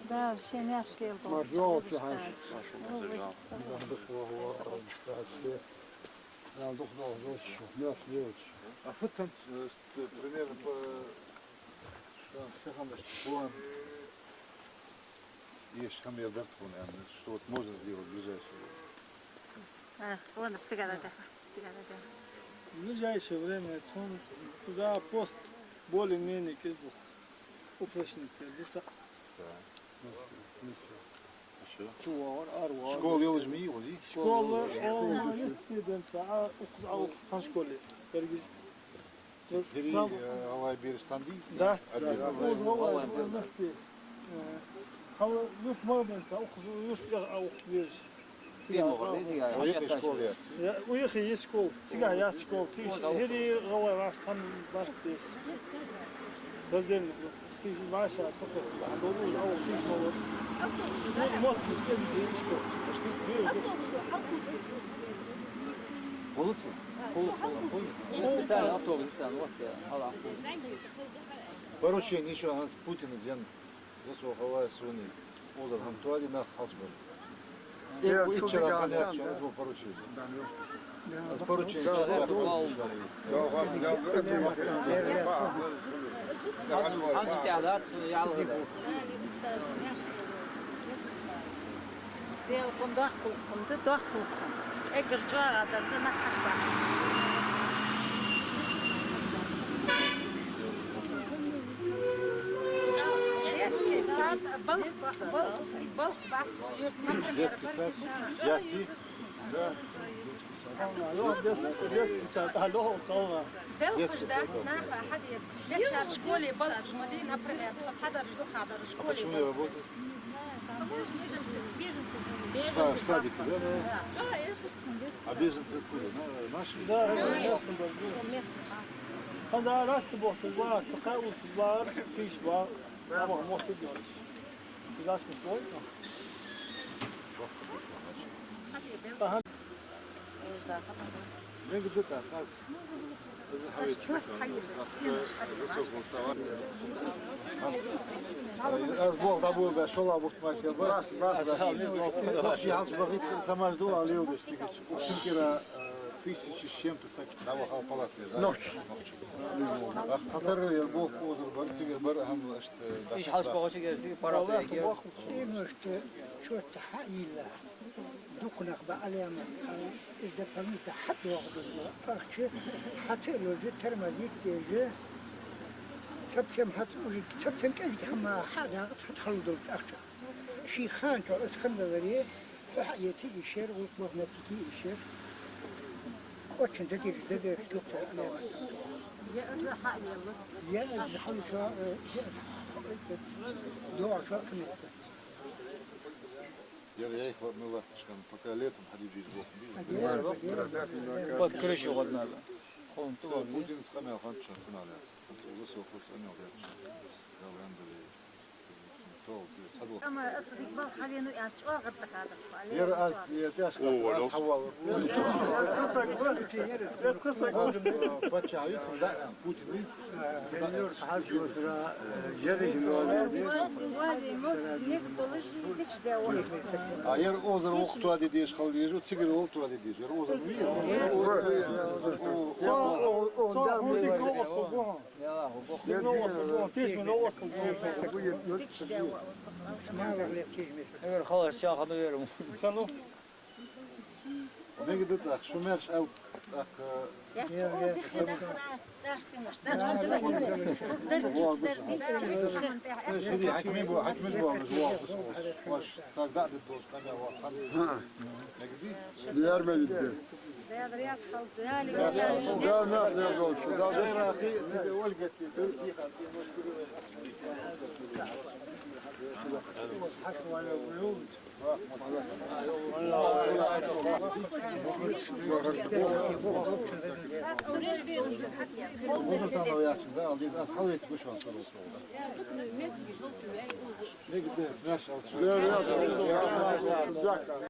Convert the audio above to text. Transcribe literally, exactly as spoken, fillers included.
Да, шоай маьрша лелаболба. Маржо, ты хаш. Да, духло, духло, духло, маьрша лелаш. А фу тенц, э, примерно по, что, что там, план? Еш хӀама дар тхона, наверное, что вот можно сделать в ближайшее время? А, вон, всегда да, всегда да. В ближайшее время тхона за пост более-менее киздух. Упрочнить кер, дица. Да. Ну, ну, всё. Ещё? Чувар, арвар. Школа йолаш ма йий, йолаш? Школа, школа, о, школа. Есть, есть, да, а, укхаза, а, укхаза цхьан школе. Берригаш. Цу хӀирий, э, гӀалгӀай бераш цхьана дий? Дац, укхаза гӀалгӀай бераш. Э, хьал юрт ма бенца, укхаза юрт, а, укхаза бераш. Цига гӀалгӀай, цига гӀалгӀай. Вай юхе школа яц? Я, вай юхе есть школа. Цига яц школа. Цига хӀирий, гӀалгӀай вӀаши цхьана бац деш. Раздельно. Цига вӀаши ца кхы. Долу уж, а, цига школа. Ну, вот, здесь есть школа. Молодцы. Специально автобус, специально, вот, э, хьала. Поручени ещё хӀанз Путина зен. Засохалай суни озар хӀама тоаде нах хьалчбар. Э, э, бу иччара хьанехча, аз бу поручени. Аз поручени чакхбаьхка. Хьанз тӀаьхьа дац, ял хӀама. Делкъун доккхалкхунда, доккхалкхун. Эггара чӀоагӀа дар да нах хьашбаха. Детский сад, балха, балха, балха бац вай юрта. Детский сад, яций? Да. Алло, детский, детский сад, алло, алло. Белхаш дац наха, хьаде, дечар школе балхаш ма дий, например, хьадараш ду, хьадараш школе. А почему не работает? Са-, в садике, да? Да. А беженцы откуда? На-, наши? Да, да, местные, да. Хьан да, растца бохту, бахар, ца кхаь улица бахар, цийш бахар. Ама мотт идёт. Из асмус бой? Аха. Мегаргда тӀаккха аз. Из хьавеча, аз чё хьаелла? Аз ка-, засохал цавар. Аз, аз болх дӀаболабаь, шоллагӀа бутт мара кхер ба. Нохчий хьалчбахийта са мара ду, а лелабеш цига чу. Общем кера, э, тысяча с чем-то саг дӀавахав палатке, да? Нохчий. Нохчий. Ах, цхьатарра ер болх озар бар, цигара бар, ахӀам, ашта, уж хьалчбахача кера цига паргӀато эггара. Шийна иштта чётта хьайилла. Дукха нах ба Ӏаламат, из дополнительно хьатӀадоагӀа долаш ахча, хьа ца а ловш, тормозить деш, совсем хьа ца, уже совсем кӀезига хӀама хьадагӀа, хьатӀахьалдолаш ахча. Ший хана чу оцу хандаларе, хьо хьаэца йиш яр, гӀулакх бахнарца йиш яр. Очень дадир, дадир, доктор Ӏаламат. Я из хьаелла. Я из хьалча, э, я из хьалча, доагӀача хана. Яра яйх ва мила тишкан, пока летом ходить здесь, Бог видит. Под крышу вот надо. Всё, Путин скамел хан чё, цена лец. Засохал скамел, я чё. Галандовый. Тол, ты, цадо. Ама, ацадик бал халину, я чё, гад хада. Яра аз, я тяжко, аз хавал. Пача, а ведь, да, Путин, ведь? А ер озар вокх тоаде деш хила деза, цигара вокх тоаде деза, ер озар вир. Халас чахана верам. Мегаргда тӀаккха, шу маьрша аьлча тӀаккха. Шири хьакимий бо, хьакимий бо, ваш, ваш, цар дӀа де долаш, къамаьл вац, цхьан. Мегаргдий? Яр мегаргда. Да, да, да, да. Жайрахи, тебе Ольга, тебе.